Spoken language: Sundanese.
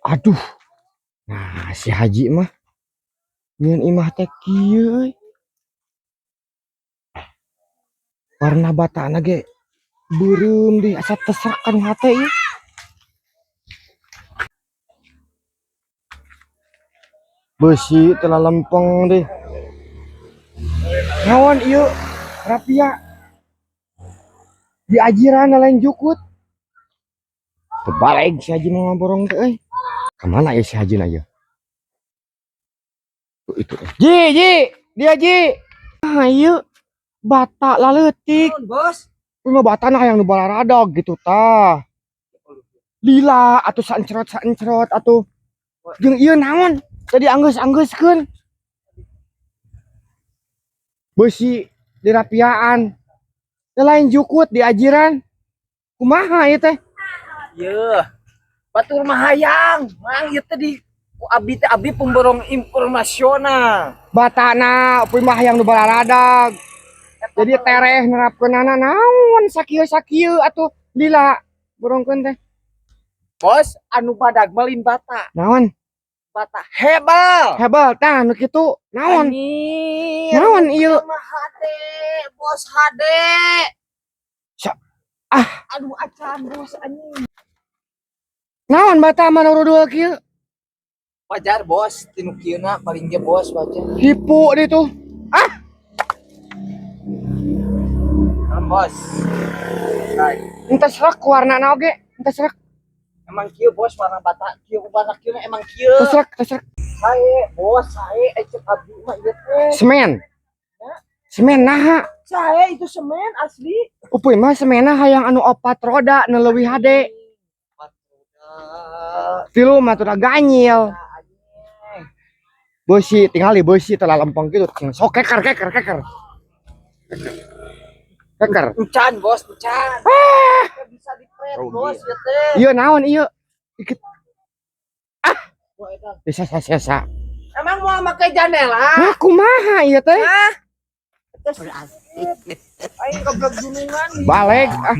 Aduh. Nah, si Haji mah nyieun imah teh kieu euy. Warna batana ge beureum deui, asa teu srek kanu hate ieu. Beusi teu lalempeng deui. Naon ieu rapia? Diajiran lain jukut. Teu baleg si Haji mah ngaborong teh euy. Kamana ya si Haji na ieu? Tuh itu. Ji, Ji, dia Ji. Ah ieu bata laleutik. Naon, Bos? Kumaha batana hayang nu balaradag gitu tah. Lila atuh saencrot-saencrot atuh. Jeung ieu naon? Tadi anggeus-anggeuskeun. Beusi dirapiaan. Teu lain jukut diajiran. Kumaha ieu teh? Yeuh. Batur mah hayang, mang ieu teh di ku abdi teh, abdi pemborong informasional. Batana upui mah hayang nu balaradag. Jadi tereh nerapkeunana naon sakieu-sakieu atuh lila borongkeun teh. Bos, anu badag mah lain bata. Naon? Bata hebel. Hebel tah nu kitu. Naon? Anjir. Naon ieu? Mah hade, bos, hade. Ah. Aduh, acan, bos, anjing. Naon bata mah nu rudul kieu? Wajar, bos, tinu kieuna paling ge, bos, wajar. Hipu ditu. Ah, Nah, bos. Nah, ente srek warnana oge, ente srek, emang kieu, bos, warna bata kieu, warna kieu emang kieu. Teu srek, teu srek. Sae, bos, sae, cek abdi mah ieu teh. Semen. Semen naha? Sae itu semen asli. Upuy mah semenna hayang anu opat roda nu leuwih hade. Empat roda. Tilu mah tuh ganyil. Anjing. Beusi tingali beusi teh lalempeng kitu. Sok keker keker keker. Keker. Encan, bos, encan. Bisa dipret, bos, ieu teh. Ieu naon ieu? Ikit Wah, edan. sesa-sesa. Emang mau make jandela? Nah, kumaha ieu teh? Hah? Aing goblok gunungan. Baleg ah.